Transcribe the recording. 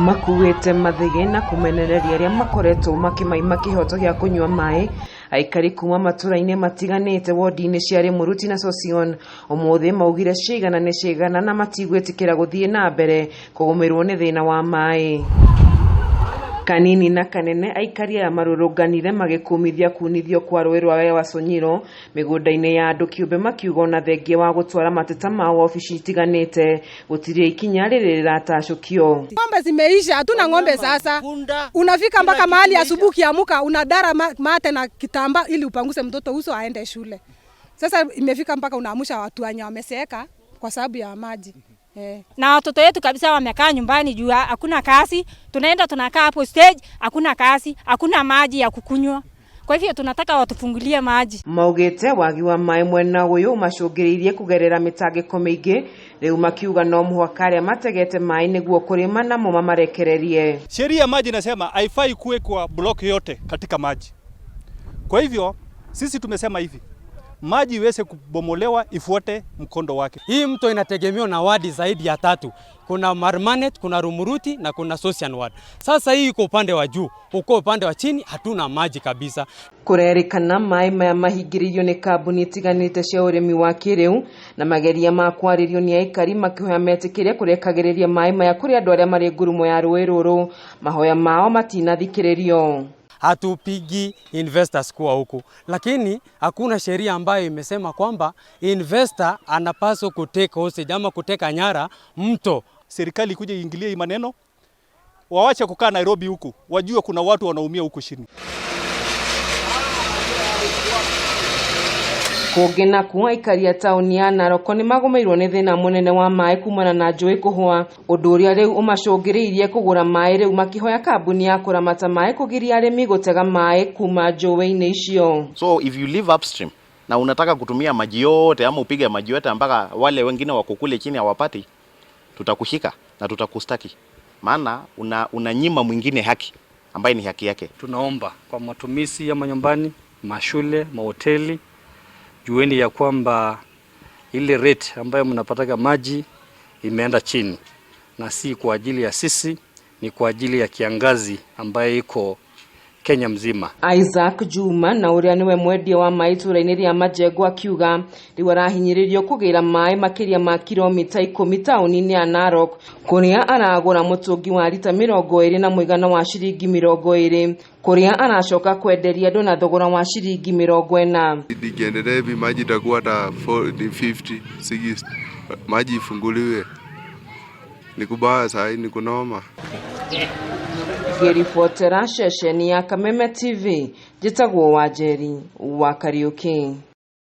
Makuĩte mathĩgĩ na kũmenereria arĩa makoretwo makĩmaima kĩhoto gĩa kũnyua maĩ. Aikari kuma matũra-inĩ matiganĩte wodi-inĩ cia Rĩmũruti na Sosion ũmũthĩ maugire ciigana nĩ ciigana na matigwĩtĩkĩra gũthiĩ na mbere kũgũmĩrwo nĩ thĩna wa maĩ. Kanini na kanene aikari aya marũrũnganire magĩkũmithia kunithio kwa rũĩ rwa Ewaso Nyiro mĩgũnda-inĩ ya andũ kĩũmbe, makiuga ona thengia wa gũtwara mateta mao wabici itiganĩte gũtirĩ ikinya rĩrĩ rĩratacũkio. Ng'ombe zimeisha, hatuna ng'ombe sasa. Unafika mpaka mahali asubuhi ukiamuka unadara mate na kitambaa ili upanguse mtoto uso aende shule. Sasa imefika mpaka unaamusha watu wenye wamezeeka kwa sababu ya maji. Na watoto wetu kabisa wamekaa nyumbani juu hakuna kazi. Tunaenda tunakaa hapo stage, hakuna kazi, hakuna maji ya kukunywa. Kwa hivyo tunataka watufungulie maji. Maugĩte wagi wa maĩ mwena ũyũ macũngĩrĩirie kũgerera mĩtangĩko mĩingĩ, rĩu makiuga no mũhaka arĩa mategete maĩ nĩguo kũrĩma namo mamarekererie. Sheria ya maji inasema haifai kuwekwa block yote katika maji. Kwa hivyo sisi tumesema hivi, maji iweze kubomolewa ifuate mkondo wake. Hii mto inategemewa na wadi zaidi ya tatu. Kuna Marmanet, kuna Rumuruti na kuna Sosian ward. Sasa hii iko upande wa juu, uko upande wa chini hatuna maji kabisa. Kũrerĩkana maĩ maya mahingĩrĩirio nĩ kambuni itiganĩte cia ũrĩmi wa kĩrĩu, na mageria ma kwarĩrio nĩ aikari makĩhoya metĩkĩre kũrekagĩrĩria maĩ maya kũrĩ andũ arĩa marĩ ngurumo ya rũĩ rũrũ. Mahoya mao matinathikĩrĩrio. Hatupigi investors kuwa huku, lakini hakuna sheria ambayo imesema kwamba investor anapaswa kuteka hostage ama kuteka nyara mto. Serikali ikuje iingilie hii maneno, wawache kukaa Nairobi huku, wajue kuna watu wanaumia huku chini. Kũngĩ nakuo aikari a taũni ya Narok nĩ magũmĩirwo nĩ thĩna mũnene wa maĩ kumana na njũĩ kũhũa, ũndũ ũrĩa rĩu ũmacũngĩrĩirie kũgũra maĩ rĩu makĩhoya kambuni ya kũramata maĩ kũgiria arĩmi gũtega maĩ kuma njũĩ-inĩ icio. So if you live upstream na unataka kutumia maji yote ama upige maji yote mpaka wale wengine wako kule chini hawapati, tutakushika na tutakustaki, maana unanyima mwingine haki ambaye ni haki yake. Tunaomba kwa matumizi ya manyumbani, mashule, mahoteli, jueni ya kwamba ile rate ambayo mnapataga maji imeenda chini, na si kwa ajili ya sisi, ni kwa ajili ya kiangazi ambayo iko Kenya mzima. Isaac Juma na ũrĩa nĩwe mwendia wa maĩ itũra-inĩ rĩa Majengo akiuga rĩu arahinyĩrĩrio kũgĩra maĩ makĩria ma kilomita 10 taũni-inĩ ya Narok kũrĩa aragũra mũtũngi wa rita 20 na mũigana wa ciringi 20, kũrĩa aracoka kwenderia andũ na thogora wa ciringi 40. Nikiendelea hivi maji itakuwa hata 40, 50, 60, maji ifunguliwe. Ni kubaya saa hii, ni kunoma. Ngĩribotera ceceni ya Kameme TV, njĩtagwo Wanjeri wa Kariũki.